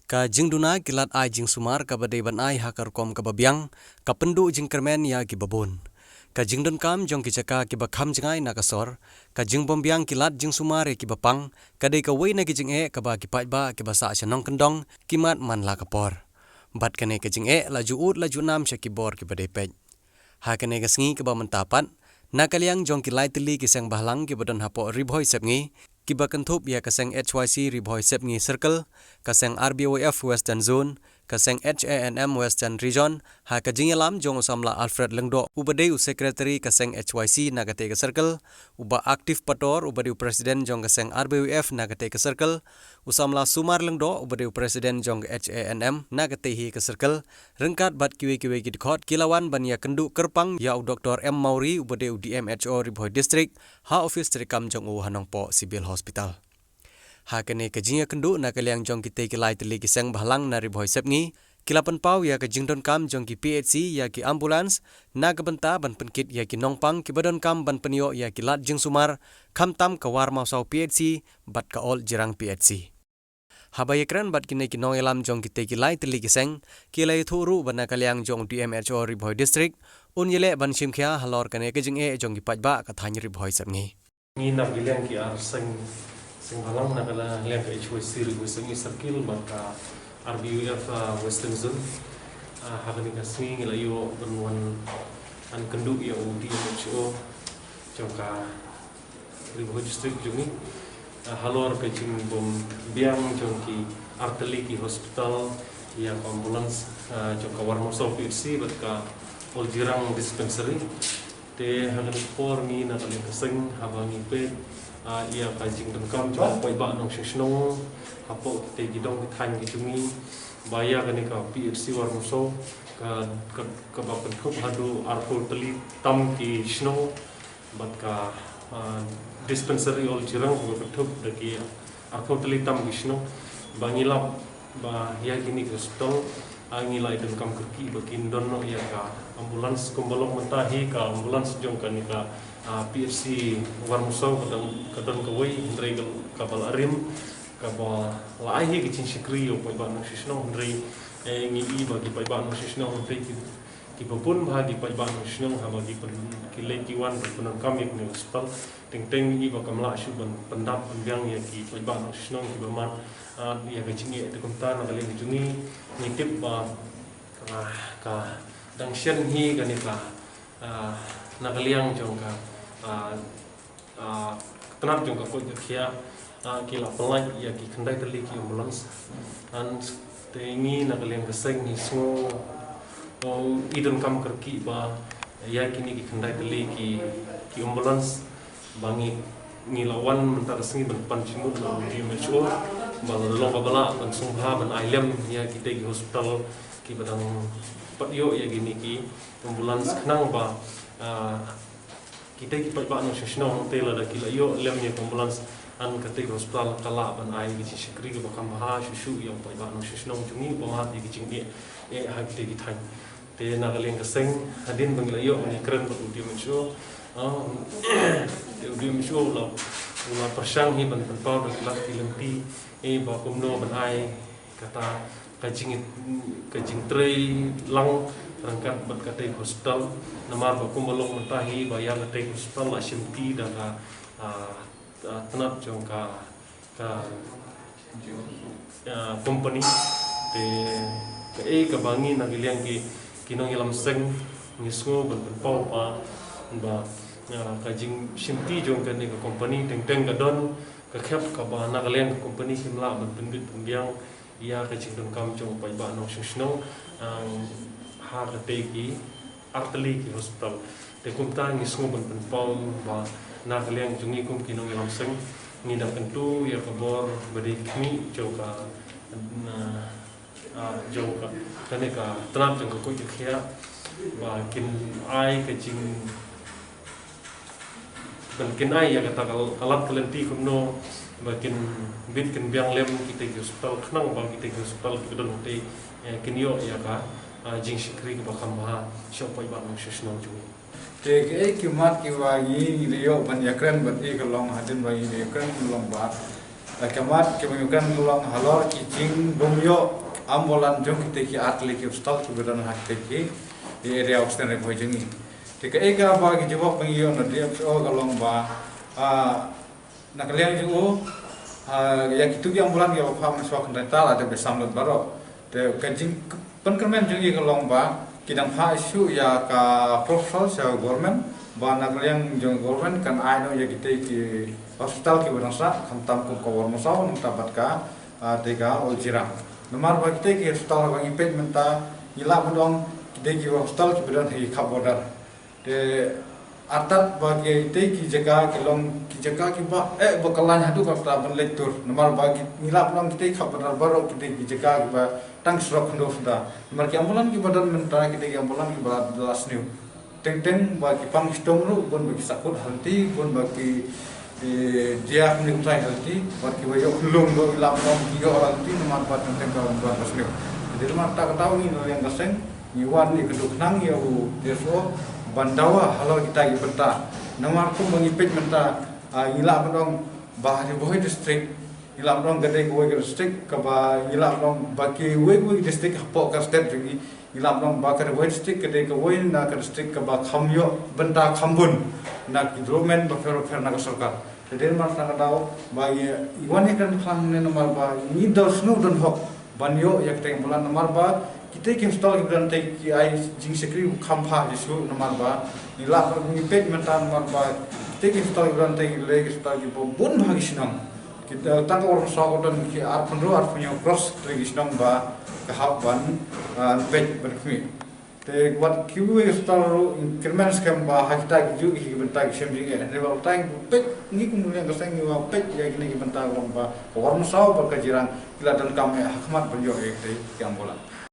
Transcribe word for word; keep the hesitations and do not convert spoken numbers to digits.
Ka jingduna ki lad ai jingsumar kaba dei ban ai ha ka rukom kaba biang, ka pynduh jingkyrmen ïa kiba bun. Ka jingdonkam jong ki jaka kiba kham jngai na ka sor, ka jingbym biang ki lad jingsumar ïa kiba pang, ka dei kawei na ki jingeh kaba ki paidbah kiba sah sha nongkyndong ki mad man la ka por. Bad kane ka jingeh la ju ud la ju nam sha ki bor kiba dei peit. Ha kane ka sngi kaba mynta pat, na ka liang jong ki lai tylli ki seng bhalang kiba don hapoh Ri Bhoi Sepngi, kiba kynthup ïa ka seng H Y C Ri Bhoi Sepngi Circle, ka seng R B Y F Western Zone, ka seng H A N M Western Region, ha ka jingïalam jong u samla Alfred Lyngdoh uba dei u secretary ka seng H Y C na katei ka circle, u bah Active Pator uba dei u president jong ka seng R B Y F na katei ka circle, u samla Sumar Lyngdoh uba dei u president jong ka H A N M na katei hi ka circle, ryngkat bad kiwei kiwei ki dkhot ki la wan ban ïakynduh kyrpang ïa u Doctor M Mawrie uba dei u D M H O Ri Bhoi District, ha office treikam jong u ha Nongpoh Civil Hospital. Ha kane ka jingïakynduh na ka liang jong kitei ki lai tylli ki seng bhalang na Ri Bhoi Sepngi, ki la pynpaw ïa ka jingdonkam jong ki P H C ïa ki ambulance, na ka bynta ban pynkit ïa ki nongpang kiba donkam ban pynïoh ïa ki lad jingsumar, khamtam ka Warmawsaw P H C bad ka Old Jirang P H C. Haba ïakren bad kine ki nongïalam jong kitei ki lai tylli ki seng, ki la ïathuh ruh ba na ka liang jong D M H O Ri Bhoi District, un ïaleh ban shim khia halor kane ka jingeh jong ki paidbah ka thaiñ Ri Bhoi Sepngi. Ngi na ka liang ki ar seng, seng bhalang na ka liang ka H Y C Ri Bhoi Sepngi Circle bad ka R B Y F, ah, Western Zone. Ah, ha kane ka sngi ngi la ïoh ban wan ban kynduh ïa u D M H O jong ka Ri Bhoi District jong ngi. Ah, halor ka jingbym biang jong ki ar tylli ki hospital, ïa ka ambulance, ah, jong ka Warmawsaw P H C bad ka Old Jirang Dispensary. Te ha kane ka por ngi na ka liang ka seng haba ngi peit, ah, ïa ka jingdonkam jong u paidbah nongshong shnong hapoh kitei ki dong ki thaiñ ki jong ngi, ba ïa kane ka P H C Warmawsaw ka, ka, kaba kynthup haduh arphew tylli tam ki shnong bad ka, ah, dispensary Old Jirang kaba kynthup da ki arphew tylli tam ki shnong, ba ngi lap ba ïa kine ki hospital, ah, ngi la ïa donkam kyrkieh ba kin don noh ïa ka ambulance kumba long mynta hi ka ambulance jong kane ka, ah, P H C Warmawsaw ka don, ka don kawei, hynrei ka, kaba la rim, kaba la ai hi ka jingshakri ïa u paidbah nongshong shnong, hynrei, eh, ngi i ba ki paidbah nongshong shnong hynrei ki, kiba bun bha ki paidbah nongshong shnong haba ki pyn, ki leit ki wan ki pyndonkam ïa kane ka hospital. Teng teng i ba kam lah shuh ban pyndap pynbiang ïa ki paidbah nongshong shnong kiba mad, ah, ïa ka jingeh. Te kumta na ka liang ka jong ngi ngi tip ba, ah, ka dang shen hi kane ka, ah, na ka liang jong ka, ah, ah, tnat jong ka koit ka khiah, ah, ki la pynlait ïa ki khyndai tylli ki ambulance. Te ngi na ka liang ka seng ngi sngew, oh, i donkam kyrkieh ba ïa kine ki khyndai tylli ki, ki ambulance ba ngi, ngi la wan mynta ka sngi ban pan jingmut na u D M H O ba la long kaba lah ban sngewbha ban ai lem ïa kitei ki hospital kiba dang pat ïoh ïa kine ki ambulance khnang ba, ah, kitei ki paidbah nongshong shnong te lada ki la ïoh lem ïa ka ambulance, ah, katei ka hospital ka lah ban ai ka jingshakri kaba kham bha shuh shuh ïa u paidbah nongshong shnong jong ngi uba mad ïa ka jingeh, eh, ha kitei ki thaiñ. Te na ka liang ka seng hadien ba ngi la ïoh ban ïakren bad u D M H O, ah, te u D M H O u la, u la pyrshang hi ban pynpaw da ki lad ki lynti, eh, ba kumno ban ai kata ka jing, ka jingtrei lang ryngkat bad katei ka hospital. Namar ba kumba long mynta hi ba ïa katei ka hospital la shimti da ka, ah, ah, tnat jong ka, ka, ah, company. Te kaei kaba ngi na ka liang ki, ki nongïalam seng ngi sngew ban pynpaw ba, ba, ah, ka jingshimti jong kane ka company teng teng ka don ka khep kaba na ka liang ka company kim lah ban pynbit pynbiang ïa ka jingdonkam jong u paidbah nongshong shnong, ah, ha katei ki ar tylli ki hospital. Te kumta ngi sngew ban pynpaw ba na ka liang jong ngi kum ki nongïalam seng ngi da kyntu ïa ka bor ba dei khmih jong ka, ah, jong ka, kane ka tnat jong ka koit ka khiah ba kin ai ka jing, ban kin ai ïa kata ka, ka lad ka lynti kumno ba kin bit kin biang lem kitei ki hospital khnang ba kitei ki hospital kiba don hatei, eh, kin ïoh ïa ka, ah, jingshakri kaba kham bha sha u paidbah nongshong shnong jong ngi. Te kaei ki mat kiba ngi, ngi la ïoh ban ïakren bad i ka long hadien ba ngi la ïakren ka long ba Ka mat kiba ngi kren ka long halor ki jingbym ïoh ambulance jong kitei ki artylli ki hospital kiba don ha kitei ki area Western Ri Bhoi jong ngi. Te kaei kaba ki jubab ba ngi ïoh na D F O ka long ba, ah, na ka liang jong u, ah, ïa kitu ki ambulance kiba phah mynshuwa kynthei ta la dep da sam lut baroh. Te ka jingpynkyrmen jong ngi ka long ba ki dang phah issue ïa ka proposal sha government ba na ka liang jong government kan ai noh ïa kitei ki hospital kiba dang sah khamtam kum ka Wor Masaw nangta bad ka, ah, te ka Old Jirang. Namar ba kitei ki hospital ba ngi peit mynta ngi lah ban ong kitei ki hospital kiba don ha ki khap border. Te artat ba kitei ki jaka ki long ki jaka kiba eh ba kyllain haduh katta ban leit tur. Namar ba ki ngi lah ban ong kitei khap border baroh kitei ki jaka kiba tang surok khyndew suda. Namar ki ambulance kiba don mynta kitei ki ambulance kiba la sniew. Teng teng ba ki pang shitom ruh bun ba ki sahkut ha lynti bun ba ki, eh, dia kumne kumtai ha lynti bad kiba ïoh khunlung ruh ngi lah ban ong ki ïoh ha lynti namar ba teng teng ka ambulance ka sniew. Te namar kata ka daw ngi na liang ka seng ngi wan ïa ka dukhnang ïa u D F O ban dawa halor kita ki bynta. Namar kum ba ngi peit mynta, ah, ngi lah ban ong ba ha Ri Bhoi district ngi lah ban ong ka dei kawei ka district kaba ngi lah ban ong ba kiwei kiwei ki district hapoh ka state jong ngi ngi lah ban ong ba ka Ri Bhoi district ka dei kawei na ka district kaba kham ïoh bynta kham bun na ki development bapher bapher na ka sorkar. Te dei namar kata ka daw ba ngi wan ïa kren khang ne namar ba ngi da sngewdon hok ban ïoh ïa kitei ki ambulance namar ba kitei ki hospital kiba don tei ki ai jingshakri kham bha jisu namar ba ngi lah ban ngi peit mynta namar ba kitei ki hospital kiba don tei ki lei ki hospital kiba bun bha ki shnong. Kita tang ka Wor Masaw ka don ki arphew hynriew arphew hynñiew cross kitei ki shnong ba ka hap ban, ah, peit ban khmih. Te wat kiwei ki hospital ruh ngi kyrmen skhem ba ha kita ki juh ki bynta ki shem jingeh. Hynrei ba tang peit ngi kum liang ka seng ngi wa peit ïa kine ki bynta ka long ba ka Wor Masaw bad ka Jirang ki la donkam eh ha khmat ban ïoh ïa kitei ki ambulance.